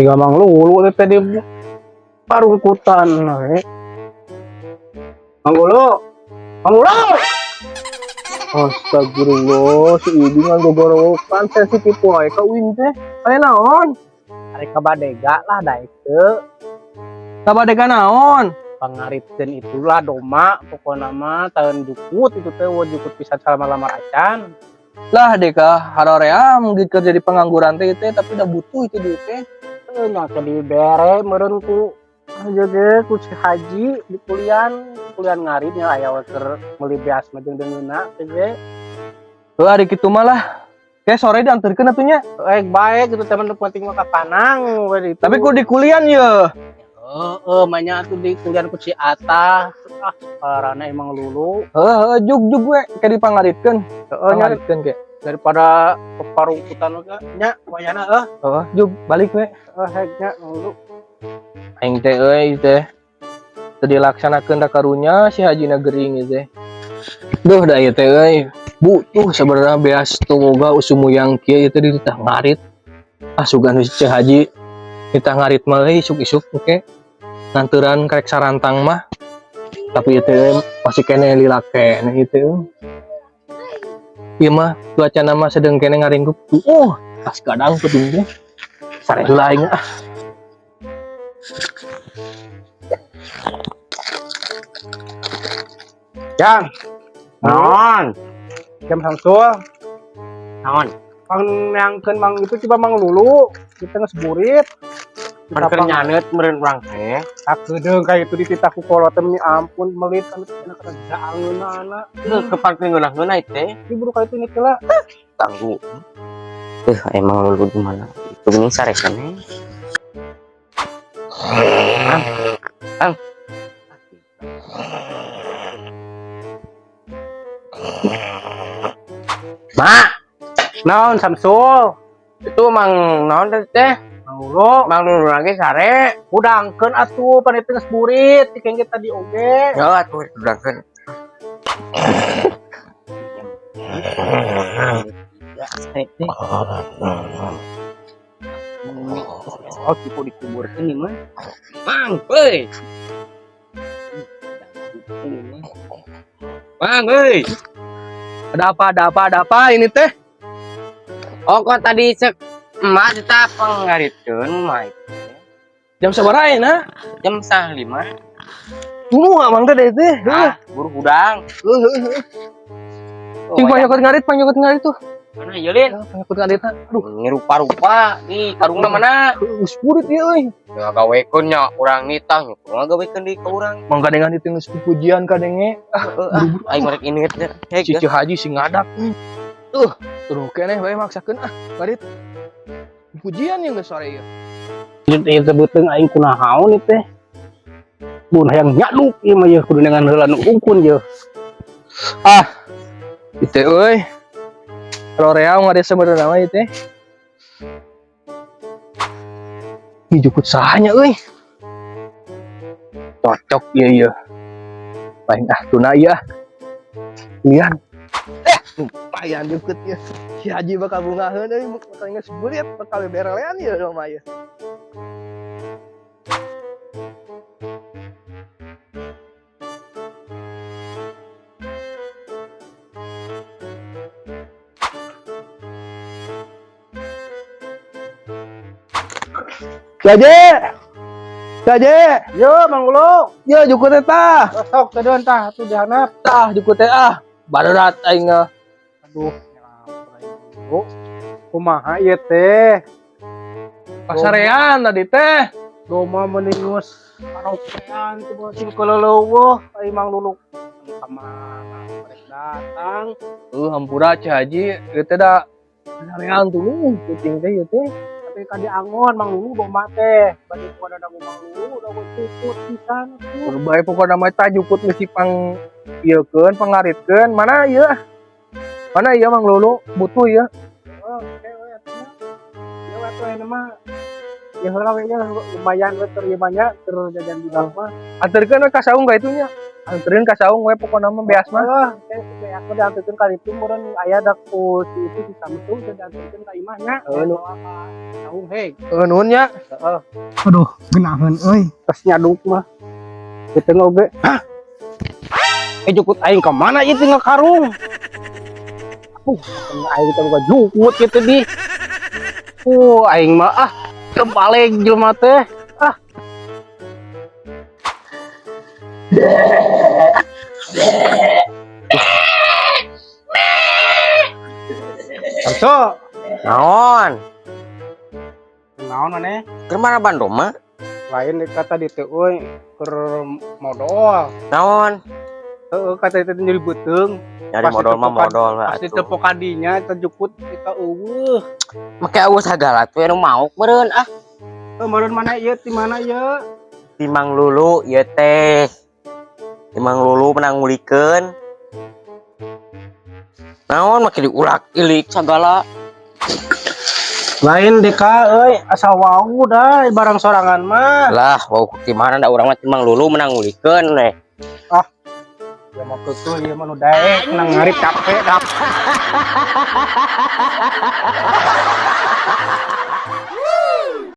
Tiga Mang Lulu teh di parungkutan we. Mang Lulu. Mang Lulu. Astagfirullah, si Ibing ngagogorowokan sensitif wae ka uing teh. Aya naon? Ari kabadega lah daek teu. Kabadega naon? Pangaritkeun itulah doma pokona mah tahun jukut itu teh wo jukut pisan salama lamar acan. Lah deka haroream mungkin kerja di pengangguran teh teh tapi udah butuh itu duit teh. Teu nya ke dibere meureun ku aja ge ku si haji di kulian kulian ngaritnya aya we keur meuli beas mah jeung deungeunna teh ge. Heuh ari kitu mah lah. Kayak sore diantarkeun atuh nya. Eh baik gitu teman penting mah kapanang we itu. Tapi ku di kulian ye. Heeh, manya atuh di kulian ku si Atah. Ah, karena emang Lulu. Heuh heuh jug jug we kayak dipangaritkeun. Heeh nya Pangaritkeun ke. daripada ke parungkutan we nya wayana heuh. Heuh jug balik we. Heuh hek nya Lulu. Aing teh euy teh. Teu dilaksanakeun da karunya si hajina gering ieu teh. Duh da ieu teh euy. Butuh sebenarnya beas teu boga usum muyang kieu ieu teh dititah ngarit. Ah sugan si haji dititah ngarit mah euy isuk-isuk oke. Nganturan karek sarantang mah. Tapi ieu teh euy, masih keneh lila keneh ieu teh. Euy. Ieu mah cuacana mah sedeng keneh ngaringkuk. Oh, tas gadang peuting teh. Sare heula aing ah. Jang, Naon? jam Samsul. Naon? Pang neangkeun Mang itu coba Mang Lulu, kita geus burit. Pan keur nyaneut meureun urang teh. Sakedeung kayak itu dititah ku kolot teh ampun melit kan kena kerjaanna. Heuh kepan keur ngeunah-ngeunah teh. Ini buru kayak itu ini lah. Tangguh. Emang Lulu di mana? Itu geuning sare keneh. Ang. Ang. Ma, Naon Samsul? itu Mang naon teh teh? Mang Lulu, Mang Lulu lagi sare. udangkeun atuh pan itu geus burit dikengke tadi oge. Ya atuh udangkeun. Oh, tipu dikuburkeun ieu mah. Mang, euy. Mang, euy. Ada apa ada apa ada apa ini teh? Oh, kok tadi cek emak kita pengaritkeun mah itu. Jam sabaraha ayeuna? Jam 4.30. Tunggu amang teh teh. Ah, buru hudang. Heuh heuh heuh. Cing panyokot ngarit, panyokot ngarit tuh. Mana ieu lin? Panyokot ngarit. Aduh, Ngerupa-rupa nih karungna mana? geus burit ieu euy. Ya gawekeun nya urang nitah nya kurang gawekeun deui ka urang. Mang kadengan itu geus pujian kadenge. Ah, aing rek ini teh. Hek. Si Haji si ngadak. Tuh keneh bae maksakeun ah, ngarit. Pujian yang geus sore ieu. Ieu teh beuteung aing kunaon ieu teh. Mun hayang nyaduk ieu mah yeuh kudu neangan heula nu ungkun yeuh. Ah. Itu euy. Roreal ngarit sebenarnya mah ieu teh. Ih jukut sahanya euy. Cocok ieu ieu. Paling ah tuna ieu ah. Lian. Lumayan jukut ieu. Si Haji bakal bungaheun euy, bakal geus burit, bakal berelean ieu mah ieu. Jaje. Jaje. Yo Mang Lulu, Yo jukut teh tah. sok teh tah atuh dihanap. Tah jukut teh ah. Barerat aing ah. Aduh, ya ampun aing Lulu. Kumaha ieu teh? Pasarean tadi teh. Doma meningus paropean tuh sing keleleuweuh ai Mang Lulu. Ka mana rek datang. Hampura Ci Haji, ieu teh da pasarean tuh kucing teh ieu teh. Tapi ka diangon Mang Lulu doma teh. Bade ku ada Mang Lulu da tutut pisan atuh. Bae pokona mah tah jukut geus dipang ieukeun, pangaritkeun. Mana ieu? Mana ieu Mang Lulu? Butuh ieu. Oh, oke we atuh nya. Ieu atuh ayeuna mah ya heula we nya lumayan we keur ieu mah nya keur jajan budak mah. Anterkeun we ka saung ka itu nya. Anterin ka saung we pokona mah beas mah. Ah, beas mah dianterkeun ka ditu meureun aya da ku si itu si Samsu teh dianterkeun ka imahnya. Heuh, nu. Bawa ka saung heg. Heuh, nuhun nya. Heeh. Aduh, geunaheun euy. Tos nyaduk mah. Kitu oge. Hah? Eh jukut aing ka mana ieu tinggal karung? Aing teh boga jukut kitu di. Aing mah ah kebalik jelema teh. Ah. Samso, Naon? Naon maneh? Keur mana bandom mah? Lain kata di teh euy keur modal. Naon? Heeh, kata itu nyeri beuteung. Nyari Pas modal mah ditepokan- modal lah Pas atuh. ditepok kadinya terjukut kita eueuh. Make eueuh sagala tuh anu mauk meureun ah. Heuh, meureun mana ieu ti mana ieu? Timang lulu ieu teh. Timang lulu menang ngulikeun. Naon make diulak ilik sagala. Lain deka euy, asa wau dah barang sorangan mah. Lah, wau di mana da urang mah timang lulu menang ngulikeun leh. Ya mau keukeul ieu mah nu daek menang ngarit capek dah.